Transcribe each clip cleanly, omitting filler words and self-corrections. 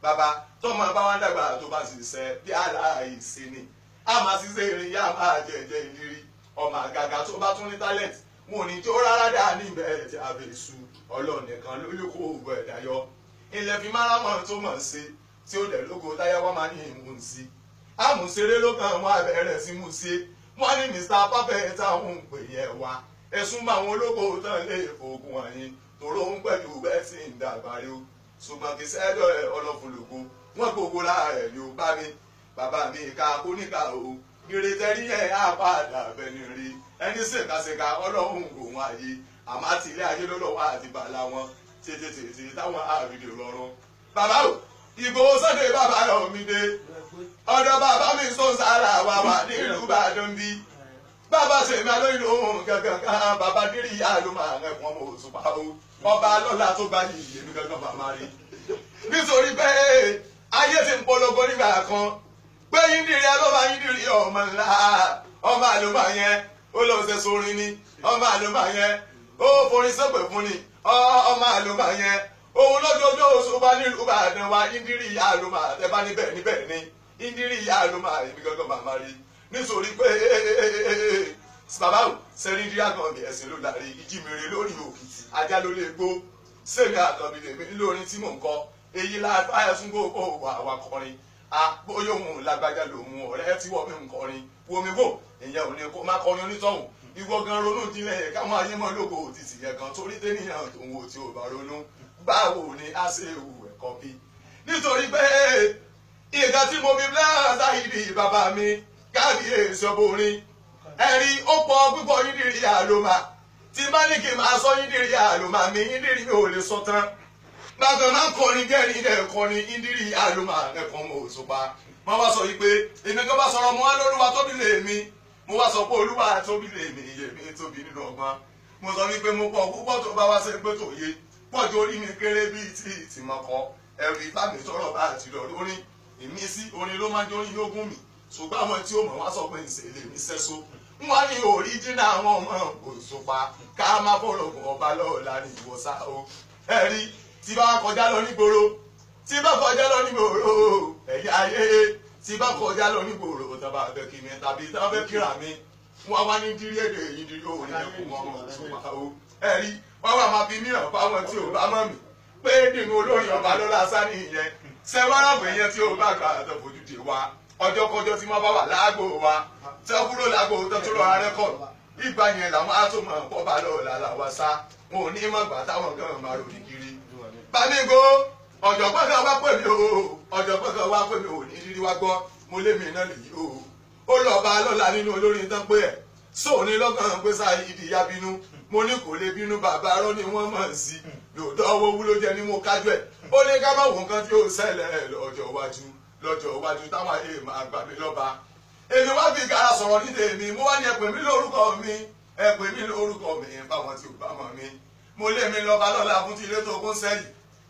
Bàbá tọmọ bá wá ń dàgbà tó bá sì sẹ bí aláìsí ni a máa ṣiṣẹ́ irin yá máa jẹjẹ ìrírí ọmọ àgàgà tó bá tún ní talent wọn ò ní jó rárá dá níbẹ̀ tí a fi su Ọlọ́run nìkan ló lè kó òògùn ẹ̀dá yọ ilẹ̀ fi máa rámọ̀ tó mọ̀ sí tí ó dẹ̀ lóko táyà wá máa ní ìmú sí àmúṣeré ló kàn wọ́n abẹ́rẹ́ sí mú sí wọ́n ní Mr. Perfect táwọn ń pè yẹn wá ẹ̀sùn bá àwọn olóko tán lè fògùn wọ̀nyí tòró ń pẹ̀lú bẹ́ẹ̀ sì ń dàgbà rí o ṣùgbọ́n kì í sẹ́jọ́ ẹ̀ ọlọ́fun lògo wọ́n gbogbo lára ẹ̀ ni ó bá mi bàbá mi ìka kóníkà o ìrètẹ́rí yẹn á padà bẹni rí ẹni ṣèkàṣèkà ọlọ́run kò wọ́n ayé àmọ́ àti ilé ayé lọ́lọ́wọ́ àti bàlá wọn tètè tètè táwọn àrídè rọrùn. Bàbá o Ìgbòho Sunday bàbá rọ̀ mi dé ọ̀dọ̀ bàbá mi sọ sára wà wà nílùú Ìbàdàn bí bàbá sèmi alóyún lòun gangan kan bàbá dírí ìyá ló máa rẹ̀ wọ́n mọ̀ òṣùpá o ọba lọ́la tó bá yìí èmi gangan màmá rí. Nítorí pé ayé ti ń polongo nígbà kan pé yíndìrí alóba yíndìrí ọmọ ńlá ọmọ àlùmọ yẹn ó lọ ṣe sórin ni ọmọ àlùmọ yẹn ó forin sọpẹ fún ni ọmọ àlùmọ yẹn òun lójoojó oṣù bá nílùú Ìbàdàn wa yíndìrí àlùmọ àtẹbá níbẹ̀ níbẹ̀ ni yíndìrí àlùmọ èmi gangan màmá rí. Nítorí pé bàbá ò sẹ́rí dírí àkànbí ẹ̀sìn ló láre ìjímèrè lórí òkìtì ajá ló lè gbó sẹ́mi àkànbí lèmi lórin tí mò ń kọ èyí láàfáà ẹ̀sùn gbogbo wà wà kọrin àbóyá òun lágbájá lòun ọ̀rẹ́ tí wọ́n mi ń kọrin wo mi wò ìyẹn ò ní kó má kọrin onítọ̀hún ìwọ gan ronú jinlẹ̀ káwọn ayé mọ́ lóko òtítì yẹn gan torí tẹ́nìyàn tó ń wo tí ò bá ronú báwo ni a ṣe hù ẹ̀kọ́ bí. Nítorí pé ìgbà tí mo fi bíláà Sáyídì bàbá mi kábíyèsí ọbọ orin ẹ̀rí ó pọ̀ púpọ̀ yídìrí àlòmà tí bá ní kí n máa sọ yídìrí àlòmà mi yídìrí mi ò lè sọ tán. Bàbá máa ń kọrin gẹ́rin dẹ̀ kọrin yídìrí àlòmà ẹ̀kọ́ mọ̀ òṣùpá. Wọ́n wá sọ yìí pé èmi kan bá sọ̀rọ̀ mo wá lólúwa tóbi lè mi mo wá sọ pé olúwa tóbi lè mi iye mi tóbi nínú ọgbọ́n. Mo sọ wípé mo pọ̀ púpọ̀ tó bá wá sí pé tòye pọ̀ ju orí mi kéré bíi tí ìtìmọ̀kọ ẹ̀rù ìbá mi sọ̀rọ̀ bá àti lọ lórí ìmísí orin ló máa ń jórin yógún mi ṣùgbọ́n àwọn tí ó mọ̀ wá sọ pé ìṣẹ̀lẹ̀ mi sẹ́só wọ́n ní òríjìnà àwọn ọmọ òṣùpá ká má fọ̀rọ̀gùn ọba lọ́ọ̀la ní ìwọ̀sá o. Ẹ̀rí tí bá kọjá lọ nígboro tí bá kọjá lọ nígboro ẹ̀yà ayé tí bá kọjá lọ nígboro tó bá fẹ́ kí mi tàbí tó bá fẹ́ kíra mi wọ́n wá ní dírí èdè yìí dírí òun ẹ̀kún ọmọ òṣùpá o. Ẹ̀rí wọ́n wá máa fi mí hàn fáwọn tí ò bá mọ̀ mí pé nínú olórin ọba lọ́la sá nìyẹn sẹ́wọ́n yẹn tí ò bá gbà tó fojú dé wa ọjọ́kọjọ́ tí wọ́n bá wà láàgbò wa tí wọ́n kúrò láàgbò tó tó lọ́ra rẹ́kọ̀dù ìgbà yẹn làwọn á tó mọ̀ pọ́ bá lọ́ọ̀la làwa sá wọn ò ní mọ̀ gbà táwọn gan máa ròyìn kiri. Bámigo ọ̀jọ̀gbọ́n kan wá pè mí o ọ̀jọ̀gbọ́n kan wá pè mí o ní rírí wá gbọ́ mo lé mi náà lèyí o ó lọ bá lọ́la nínú olórin tán pé ẹ̀ sóò ní lọ́kàn pé Sáyídì ya bínú mo ní kò lè bínú bàbá arọ́ ni wọ́n mọ̀ sí lòdọ́ owó wúlò jẹ́ ní mo kájú ẹ̀ ó ní ká má wo nǹkan tí ó ṣẹlẹ̀ lọ́jọ́ iwájú lọ́jọ́ iwájú táwọn ayé máa gbà mí lọ́ba. Èmi wá fi gara sọ̀rọ̀ ní tèmi mo wá ní ẹ pè mí lórúkọ mi ẹ pè mí lórúkọ mi báwọn tí ò bá mọ̀ mi. Mo lé mi lọ́ba lọ́la fún ti ilé tó kún sẹ́yìn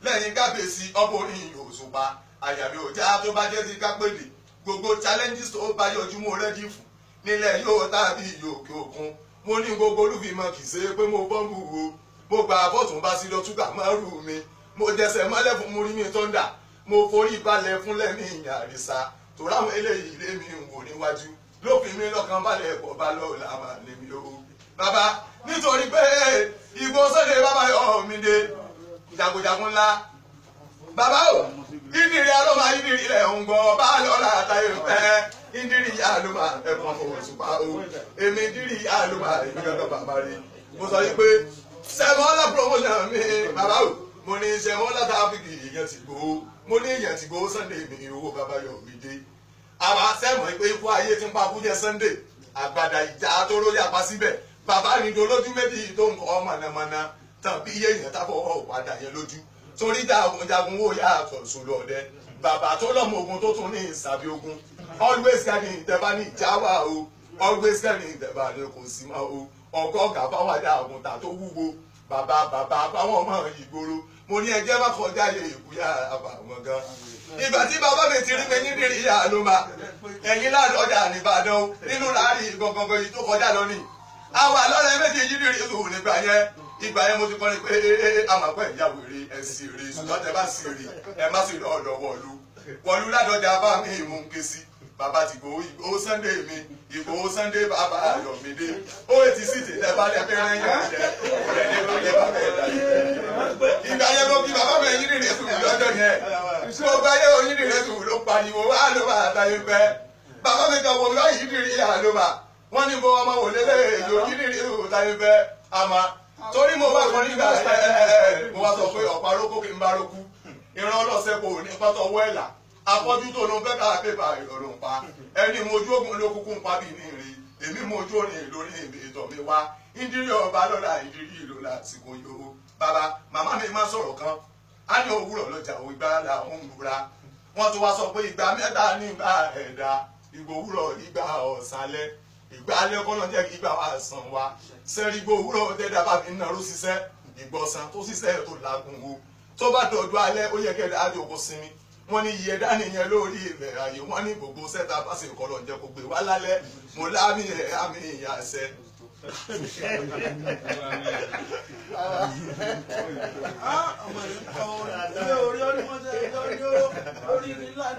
lẹ́yìn kábíyèsí ọbọ̀rin òṣùpá àyà mi ò já tó bá jẹ́ ti kápẹ́lì gbogbo challenges tó bá yọjú mo rẹ́dí fún nílẹ̀ yóò tàbí òkè òkun mo ní gbogbo olúfimọ́ kì í ṣe pé mo bọ́ǹbù o mo gbà bọ́tún bá sí lọ túgà mọ́rù mi mo jẹsẹ̀ mọ́lẹ̀ fún múrí mi tó ń dà mo forí balẹ̀ fún lẹ́mí ìyàn àrísà tòráwọn eléyìí lé mi ń wò níwájú ló fi mí lọ́kàn balẹ̀ pọ̀ bá lọ́ọ̀la mà lé mi o. Bàbá nítorí pé Ìgbòho Sunday bàbá yọ mi dé jagunjagun ńlá bàbá o ìdírí alọ́mà ìdírí ẹ̀ ń gbọ́ bá lọ́la àtàyè fẹ́ ìdírí alọ́mà ẹ̀fọn òṣùpá o èmi ìdírí alọ́mà èmi gangan bàbá rí mo sọ yìí pé sẹ́mọ́lá promotion mi bàbá o mo ní sẹ́mọ́lá tàbíkì ìyẹn ti gbòó mo ní ìyẹn ti gbòó Sunday mi owó bàbá yọ mi dé àbá sẹ́mọ̀ pé ikú ayé ti ń pa kújẹ Sunday àgbàdà ìjà tó lórí apá síbẹ̀ bàbá mi dolójú méjì tó ń kọ́ mọ̀nàmọ́ná tàn bí iye èèyàn tábọ̀ padà yẹn lójú torí jagunjagun wò yá àtọ̀sùn lọ́dẹ bàbá tó lọ́mọ ogun tó tún ní ìsàbí ogun always carry ìtẹ̀bá ní ìjáwá o always carry ìtẹ̀bá ní kò sí mọ́ o ọgọ́ ọ̀gá fáwọn àdá àgùntà tó wúwo bàbá bàbá fáwọn ọmọ ìgboro mo ní ẹjẹ́ má kọjá yẹ ìkúyà àbàwọ̀n gan. Ìgbà tí bàbá mi ti rí mi ní ìrírí àlùmá ẹ̀yìn ládọ́jà nìbàdàn nínú láàrin gangan yìí tó kọjá lọ ni àwa lọ́rẹ́ méjì yìí rí ìlú nígbà yẹn Ìgbà yẹn mo ti kọrin pé àmàpẹ́ ìyá wèrè ẹ̀ sì rè, ṣùgbọ́n tẹ bá sì rè ẹ má sì lọ́ọ̀dọ̀ wọ̀lú wọ̀lú ládọjà bá mi mú ké sí. Bàbá ti gbòó Ìgbòho Sunday mi, Ìgbòho Sunday bàbá Ayọ̀mídé. Ó ti sì ti tẹ bá lẹ fẹ́ràn yẹn jẹ ọ̀rẹ́ ní ló lé bàbá ẹ̀ dájú. Ìgbà yẹn mo fi bàbá mi yín rèé sùn lọ́jọ́ yẹn. Gbogbo ayé oyin rèé sùn ló pariwo wá ló máa táyé fẹ́. Bàbá mi kan wọ láyé rírì àlóbà. Wọ́n ní mo ọmọ wò lélẹ̀ èyí oyin rírì sùn táyé fẹ́. Àmọ́ torí mo bá kọ nígbà yẹn, mo wá sọ pé ọ̀pá rókó kí n bá rókú. Ìran ọlọ́sẹ̀ kò ní pátọ̀ wẹ́ẹ̀là. Afọ́jú tó ló ń fẹ́ ká pépà ìrọ̀rùn pa. Ẹni mojú ogun ló kúkú ń pa bí ní rí. Èmi mojú orin lórí èmi ìtọ̀ mi wá. Ìdírí ọba lọ́la ìdírí ìlú lásìkò yòó. Bàbá màmá mi máa sọ̀rọ̀ kan. Á ní òwúrọ̀ lọ́jà ò ìgbà là ń búra. Wọ́n tún wá sọ pé ìgbà mẹ́ta nígbà ẹ̀dá. Ìgbà òwúrọ̀, ìgbà ọ̀sálẹ̀. Ìgbà alẹ́ kọ́ ló ń jẹ́ kí ìgbà wa sàn wa. Sẹ́rí ìgbà òwúrọ̀ tẹ́dá bá fi ń naró ṣiṣẹ́. Ìgbọ̀sán tó ṣiṣẹ́ tó làágùn wo. Tó bá dọ̀dọ̀ alẹ́ ó yẹ kẹ́dá á jókòó sinmi. Wọ́n ní iye dání yẹn lórí ilẹ̀ ayé. Wọ́n ní gbogbo sẹ́ta bá sì kọ́ lọ́n jẹ́ kó gbé wá lálẹ́. Mo lámì ẹ̀ àmì ìyá ẹsẹ̀. Ọmọ yìí ń kọ́ orí ọdún mọ́tẹ́ orí ní lánàá.